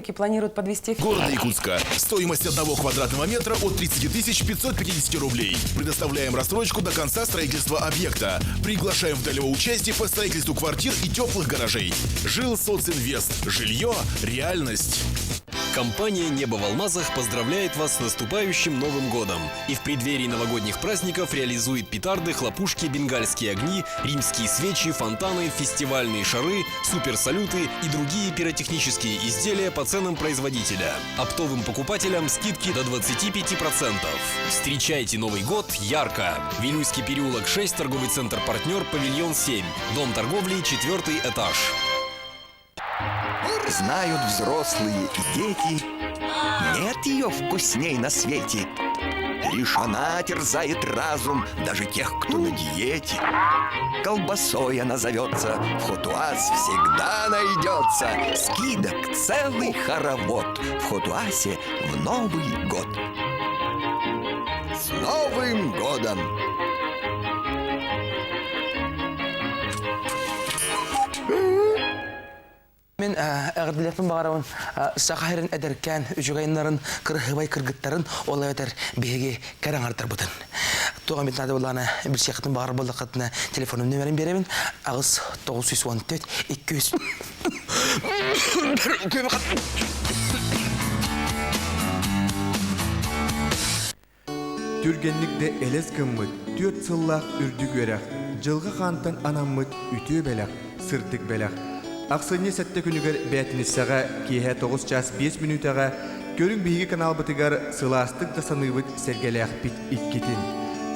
Планируют подвести... Города Якутска. Стоимость одного квадратного метра от 30 550 рублей. Предоставляем рассрочку до конца строительства объекта. Приглашаем в долевое участие по строительству квартир и теплых гаражей. Жил Социнвест. Жилье – реальность. Компания «Небо в алмазах» поздравляет вас с наступающим Новым годом и в преддверии новогодних праздников реализует петарды, хлопушки, бенгальские огни, римские свечи, фонтаны, фестивальные шары, суперсалюты и другие пиротехнические изделия по ценам производителя. Оптовым покупателям скидки до 25%. Встречайте Новый год ярко! Вилюйский переулок 6, торговый центр «Партнер», павильон 7, дом торговли, четвертый этаж. Знают взрослые и дети, нет ее вкусней на свете. Лишь она терзает разум даже тех, кто на диете. Колбасой она зовется, в Хотуас всегда найдется. Скидок целый хоровод в Хотуасе в Новый год. С Новым годом! Мин эҕэрдэлиэхпин баҕарабын Саха сирин эдэркээн үчүгэйнарын, кырыһыбай кыргыттарын, ол эбэтэр биһиги кэрэ аҥардарбытын. Туох эмит наада буоллаҕына билсиэххитин баҕарар буоллаххытына телефонум нүөмэрин биэрэбин аҕыс 914 200 Түргэнник да элэс гыммыт түөрт сыллаах үрдүк үөрэх, дьылҕа хаантан анаммыт үтүө бэлэх, сырдык бэлэх. Ахсынньы сэттэ күнүгэр бээтиниссэҕэ киэһэ тоҕус чаас биэс мүнүүтэҕэ көрүҥ биһиги каналбытыгар сылаастык да саныыбыт сэргэлээхпит иккитин.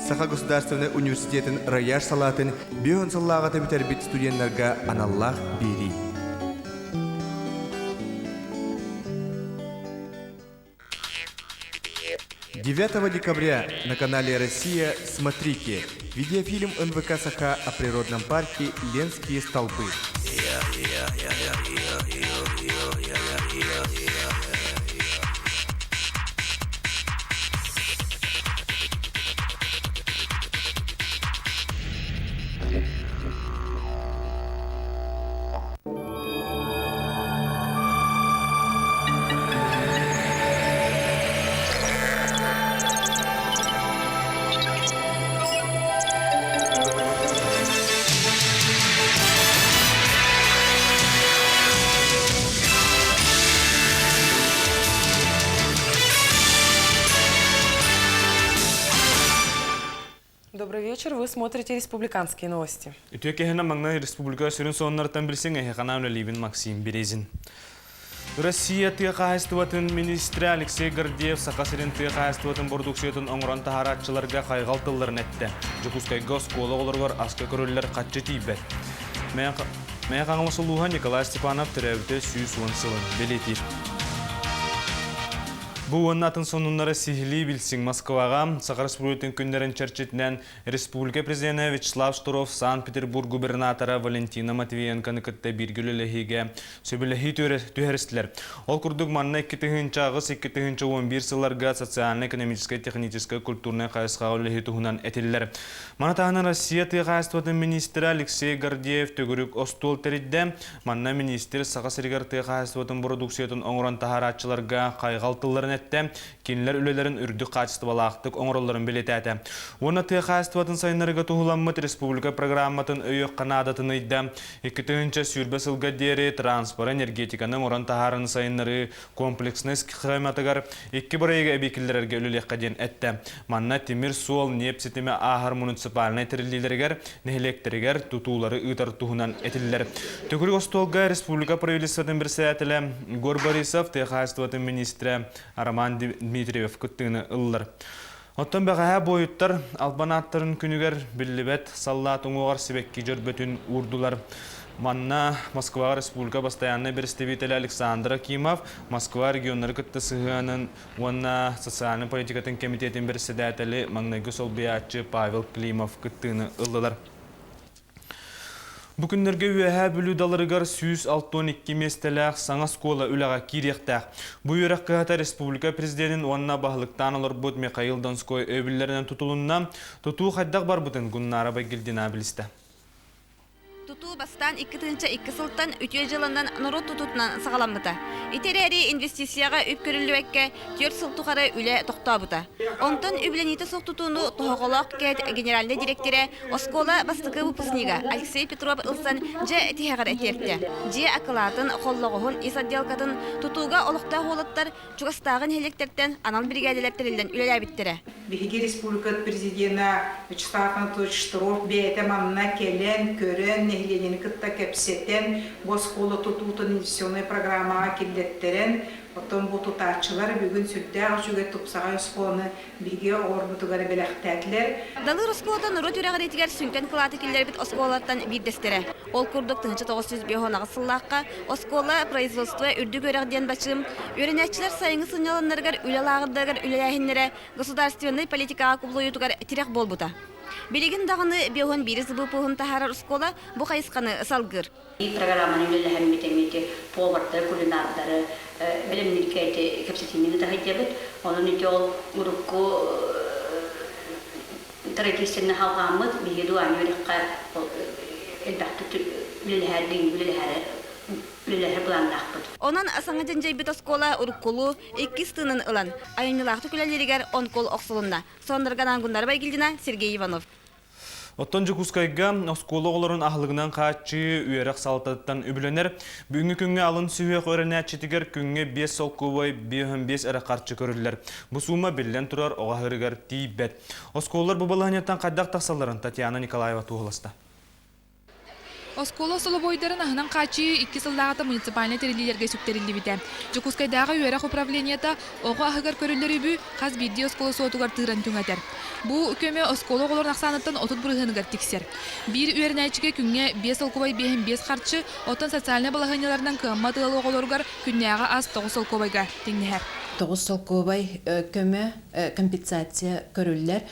Саха государственнай университетын рояж салаатын биэс сыллааҕыта бүтэрбит студеннарга аналлаах биэрии. 9 декабря на канале «Россия» смотрите видеофильм НВК «Саха» о природном парке «Ленские столбы». Добрый вечер. Вы смотрите «Республиканские новости». Үтүө киһинэ маҥнай республика сүрүн сонуннарыттан билсиҥ эһиэхэ үлэлиибин Максим Березин. Россия тыа хаһаайыстыбатын министрэ Алексей Гордеев Саха сирин тыа хаһаайыстыбатын бородууксуйатын оҥорон таһаарааччыларга хайҕал тылларын эттэ. Дьокуускайга оскуола оҕолоругар аска көрүллэр хаччы тиийбэт. Мэйэ Хаҥалас улууһа Николай Степанов төрөөбүтэ 110 сылын бэлиэтиир. Бу уонна атын сонуннары сиһилии билсиҥ Москваҕа Саха Республикатын күннэрин чэрчитинэн Республика президенэ Вячеслав Штыров Санкт-Петербург губернатора Валентина Матвиенконы кытта бииргэ үлэлэһиигэ сөбүлэһии түһэристилэр. Ол курдук манна 2008 2011 сылларга социально-экономическай, техническай, культурнай хайысхаҕа үлэлэһии туһунан этиллэр. Маны таһынан Россия тыа хаһаайыстыбатын министрэ Алексей Гордеев төгүрүк остуол тэрийдэ. Манна министр Саха сиригэр тыа хаһаайыстыбатын бородууксуйатын оҥорон таһаарааччыларга хайҕал тылларын эттэ, кинилэр үлэлэрин үрдүк хаачыстыбалаахтык оҥороллорун бэлиэтээтэ. Уонна тыа хаһаайыстыбатын сайыннарыыга туһуламмыт республика программатын өйүөххэ наадатын ыйда. 2020 сылга диэри транспоры, энергетиканы оҥорон таһаарыыны сайыннарыы комплекснай схематыгар икки бырайыагы эбии киллэрэргэ үлэлиэххэ диэн эттэ. Манна тимир суол, ньиэп ситимэ ааһар муниципальнай тэриллиилэригэр, нэһилиэктэригэр тутуулары ыытар туһунан этиллэр. Төгүрүк остуолга республика правительствотын председателэ Егор Борисов, тыа хаһаайыстыбатын министрэ Роман Дмитриев кыттыыны ыллар. Оттон бэҕэһээ буойуттар албан ааттарын күнүгэр биллибэт саллаат уҥуоҕар сибэкки дьөрбөтүн уурдулар. Манна Москваҕа республика бастайааннай бэрэстэбиитэлэ Александр Акимов, Москва регионнары кытта сыһыанын уонна социальнай политикатын кэмитиэтин бэрэссэдээтэлэ маҥнайгы солбуйааччы Павел Климов кыттыыны ыллылар. Бу күннэргэ Үөһээ Бүлүү далырыгар 162 миэстэлээх саҥа оскуола үлэҕэ киириэхтээх. Бу үөрэх кыһата республика президенин уонна баһылыктаан олорбут Михаил Донской өйөбүллэринэн тутулунна. Тутуу хайдах барбытын Гуннара Байгильдина билистэ. тутуу бастаан 2002 сылтан үтүө дьыаланан норуот тутуутунан саҕаламмыта. Ити эрээри инвестицияҕа үп көрүллүбэккэ, түөрт сыл тухары үлэ тохтообута. Онтон үбүлэниитэ суох тутууну тоһоҕолоох КЭД генеральнай дириэктэрэ, оскуола бастакы выпускнига Алексей Петров ылсан дьэ тиһэҕэр тиэртэ. Дьиэ акылаатын, холлоҕоһун, ис отделкатын тутууга олохтоох уолаттар чугастааҕы нэһилиэктэртэн анал биригээдэлэр тэриллэн үлэлээбиттэрэ. Биһиги республика президена Вячеслав Анатольевич Штыров бэйэтэ манна кэлэн, көрөн, нэһилиэнньэни кытта кэпсэтэн, бу оскуола тутуутун инвестиционнай программаҕа киллэттэрэн, оттон бу тутааччылар бүгүн сүрдээх үчүгэй тупсаҕай оскуоланы биһиги оҕолорбутугар бэлэхтээтилэр. Далыр оскуолата норуот үөрэҕириитигэр сүҥкэн кылааты киллэрбит оскуолалартан биирдэстэрэ. Ол курдук 1958 сыллаахха оскуола производство үрдүк үөрэх диэн бачыым, үөрэнээччилэр сайыҥҥы сынньаланнарыгар үлэ лааҕырдарыгар үлэлээһиннэрэ государственнай политикаҕа кубулуйуутугар тирэх буолбута. Билигин даҕаны биоһун биир СБП-һун таһаарар оскуола бу хайысханы салгыыр. Программаны үлэлэһэммит эмиэ повардары, кулинардары бэлэмнииргэ ити кэпсэтиини таһыйдыбыт. Онон ити ол урукку традицияны халҕааммыт биһиги дуааны үөрэххэ элбэхтик үлэлэһэр үлэлэһэр үлэлэһэр былааннаахпыт. Онон саҥа дьэндьэйбит оскуола уруккулуу иккис тыынын ылан, айымньылаахтык үлэлииригэр онкул охсулунна. Соннорго Гуннара Байгильдина, Сергей Иванов. Оттон Дьокуускайга оскуола оҕолорун аһылыгынан хааччыы үөрэх салалтатыттан үбүлэнэр. Бүгүҥҥү күҥҥэ алын сүһүөх үөрэнээччитигэр күҥҥэ 5 солкуобай 55 эрэ харчы көрүллэр. Бу суума биллэн турар оҕо аһыырыгар тиийбэт. Оскуолалар бу балаһыанньаттан хайдах тахсалларын Татьяна Николаева туоһуласта. Оскуола остолобуойдарын аһынан хааччыйыы икки сыллааҕыта муниципальнай тэриллиилэргэ сүктэриллибитэ. Дьокуускайдааҕы үөрэх управлениета оҕо аһыгар көрүллэр үбү хас биирдии оскуола суотугар тыыран түҥэтэр. Бу көмө оскуола оҕолорун ахсааныттан 30 бырыһыаныгар тиксэр. Биир үөрэнээччигэ күҥҥэ биэс солкуобай биэһин биэс харчы, оттон социальнай балаһыанньаларынан кыаммат ыал оҕолоругар күннээҕи ас тоҕус солкуобайга тэҥнэһэр. Тоҕус солкуобай көмө компенсация көрүллэр.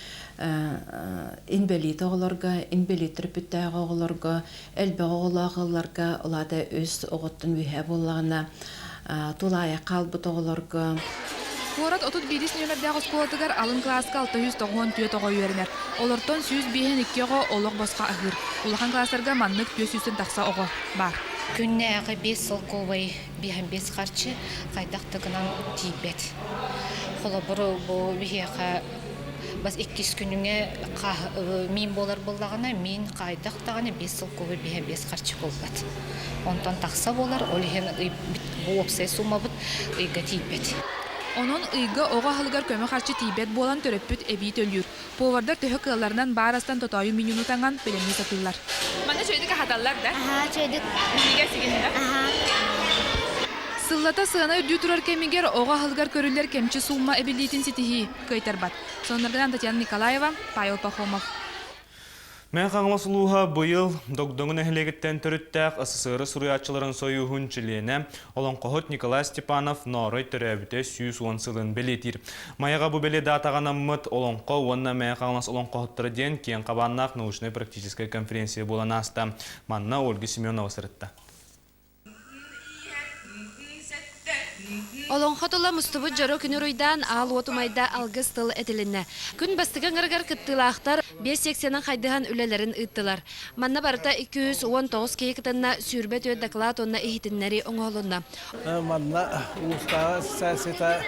Инбэлиит оҕолорго, инбэлиит төрөппүттээх оҕолорго, элбэх оҕолоох ыалларга, ол аата үс оҕоттон үөһэ буоллаҕына, тулаайах хаалбыт оҕолорго. Куорат 31 нүөмэрдээх оскуолатыгар алын кылааска 694 оҕо үөрэнэр. Олортон 152 оҕо олох босхо аһыыр. Улахан кылаастарга маннык 400-тэн тахса оҕо баар. Күннээҕи биэс солкуобай биэһэн биэс харчы хайдах да гынан тиийбэт. Холобур, бу биһиэхэ бас иккис күнүҥэ миин буолар буоллаҕына, миин хайдах даҕаны биэс солкуобай биэһэн биэс харчы буолбат. Онтон тахса буолар, ол иһин бу уопсай суумабыт ыйга тиийбэт. Онон ыйга оҕо аһылыгар көмө харчы тиийбэт буолан төрөппүт эбии төлүүр. Повардар төһө кыалларынан баар астан тотоойу менюну таҥан бэлэмнии сатыыллар. Манна үчүгэйдик аһаталлар да? Аһаа, үчүгэйдик. Биһигэ сигин да? Аһаа. Сыллата сыана үрдүү турар кэмигэр оҕо аһылыгар көрүллэр кэмчи суумма эбиллиитин ситиһии кыайтарбат. Сонуннаргынан Татьяна Николаева, Павел Пахомов. Мэҥэ Хаҥалас улууһа быйыл Догдоҥу нэһилиэгиттэн төрүттээх СССР суруйааччыларын сойууһун чилиэнэ, олоҥхоһут Николай Степанов Ноорой төрөөбүтэ 110 сылын бэлиэтиир. Майаҕа бу бэлиэ даатаҕа анаммыт Олоҥхо уонна Мэҥэ Хаҥалас олоҥхоһуттара диэн киэҥ хабааннаах научнай-практическай конференция буолан ааста. Манна Ольга Семенова сырытта. Олоҥхо тыла мустубут дьоро күн уруйдаан аал уот умайда алгыс тыл этилиннэ. Күн бастакы ыҥырыгар кыттыылаахтар биэс секциянан хайдыһан үлэлэрин ыыттылар. Манна барыта 219 киһи кытынна 24 доклад уонна иһитиннэрии оҥоһулунна. Манна улуустааҕы ассоциацията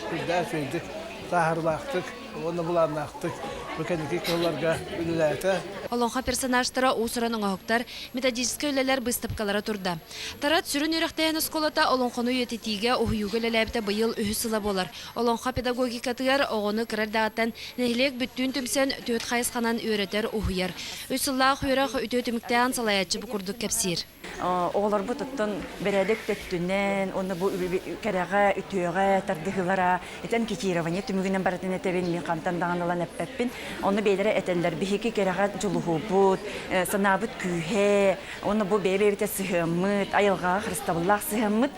үрдээх үчүгэйдик таһаарыылаахтык уонна былааннаахтык бу кэнники кыһылларга үлэлээтэ. Олоҥхо персонажтара уус-уран оҥоһуктар, методическай үлэлэр быыстапкалара турда. Тарат сүрүн үөрэхтээһин оскуолата олоҥхону үйэтитиигэ, уһуйууга үлэлээбитэ быйыл үһүс сыла буолар. Олоҥхо педагогикатыгар оҕону кыра эрдэҕиттэн нэһилиэк бүттүүн түмсэн түөрт хайысханан үөрэтэр, уһуйар. Үс сыллаах үөрэх үтүө түмүктээҕин салайааччы бу курдук кэпсиир. Оҕолорбут оттон бэрээдэк төттүнэн уонна бу кэрэҕэ, үтүөҕэ тардыһыылара итэн анкетирование түмүгүнэн барытын этэбин, мин хантан даҕаны ылан эппэппин. Онно бэйэлэрэ этэллэр, биһиги кэрэҕэ дьулуһуубут, санаабыт күүһэ, уонна бу бэйэ-бэйэбитэ сыһыаммыт, айылҕаҕа харыстабыллаах сыһыаммыт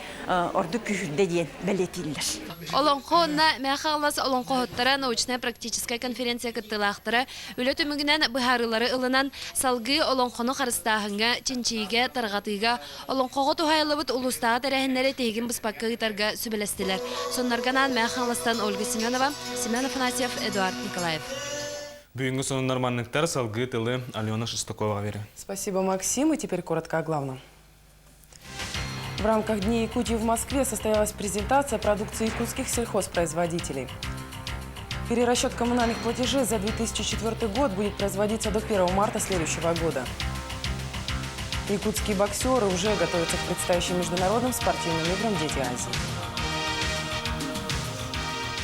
ордук күүһүрдэ диэн бэлиэтииллэр. Олоҥхо уонна Мэҥэ Хаҥалас олоҥхоһуттара научнай-практическай конференция кыттыылаахтара Үлэ түмүгүнэн быһаарыылары ылынан, салгыы олоҥхону харыстааһыҥҥа, чинчийиигэ, тарҕатыыга, олоҥхоҕо туһаайыллыбыт улуустааҕы тэрээһиннэри тиһигин быспакка ыытарга сүбэлэстилэр. Соннорго анаан Мэҥэ Хаҥаластан Ольга Семенова, Семен Афанасьев, Эдуард Николаев. Бүгүҥҥү сонуннар манныктар салгыы тылы Алена Шестакова берем. Спасибо, Максим. И теперь коротко о главном. В рамках Дней Якутии в Москве состоялась презентация продукции якутских сельхозпроизводителей. Перерасчет коммунальных платежей за 2004 год будет производиться до 1 марта следующего года. Якутские боксеры уже готовятся к предстоящим международным спортивным играм «Дети Азии».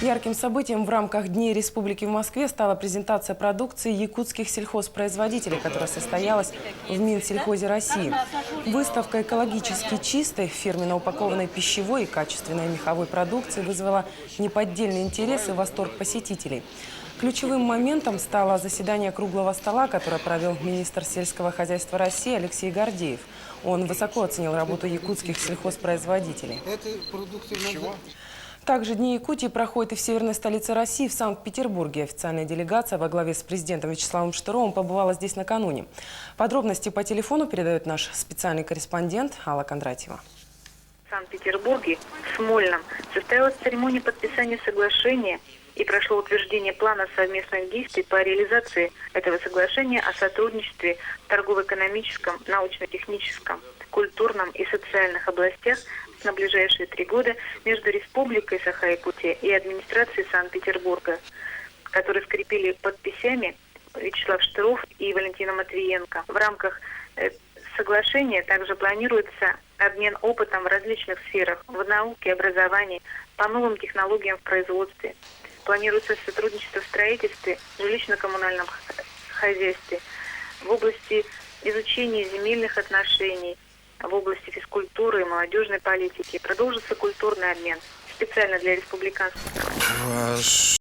Ярким событием в рамках Дней Республики в Москве стала презентация продукции якутских сельхозпроизводителей, которая состоялась в Минсельхозе России. Выставка экологически чистой, фирменно упакованной пищевой и качественной меховой продукции вызвала неподдельный интерес и восторг посетителей. Ключевым моментом стало заседание круглого стола, которое провел министр сельского хозяйства России Алексей Гордеев. Он высоко оценил работу якутских сельхозпроизводителей. Также Дни Якутии проходят и в северной столице России, в Санкт-Петербурге. Официальная делегация во главе с президентом Вячеславом Штыровым побывала здесь накануне. Подробности по телефону передает наш специальный корреспондент Алла Кондратьева. В Санкт-Петербурге, в Смольном, состоялась церемония подписания соглашения и прошло утверждение плана совместных действий по реализации этого соглашения о сотрудничестве в торгово-экономическом, научно-техническом, культурном и социальных областях на ближайшие три года между Республикой Саха-Якутия и администрацией Санкт-Петербурга, которые скрепили подписями Вячеслав Штыров и Валентина Матвиенко. В рамках соглашения также планируется обмен опытом в различных сферах, в науке, образовании, по новым технологиям в производстве. Планируется сотрудничество в строительстве, жилищно-коммунальном хозяйстве, в области изучения земельных отношений, в области физкультуры и молодежной политики. Продолжится культурный обмен специально для республиканских.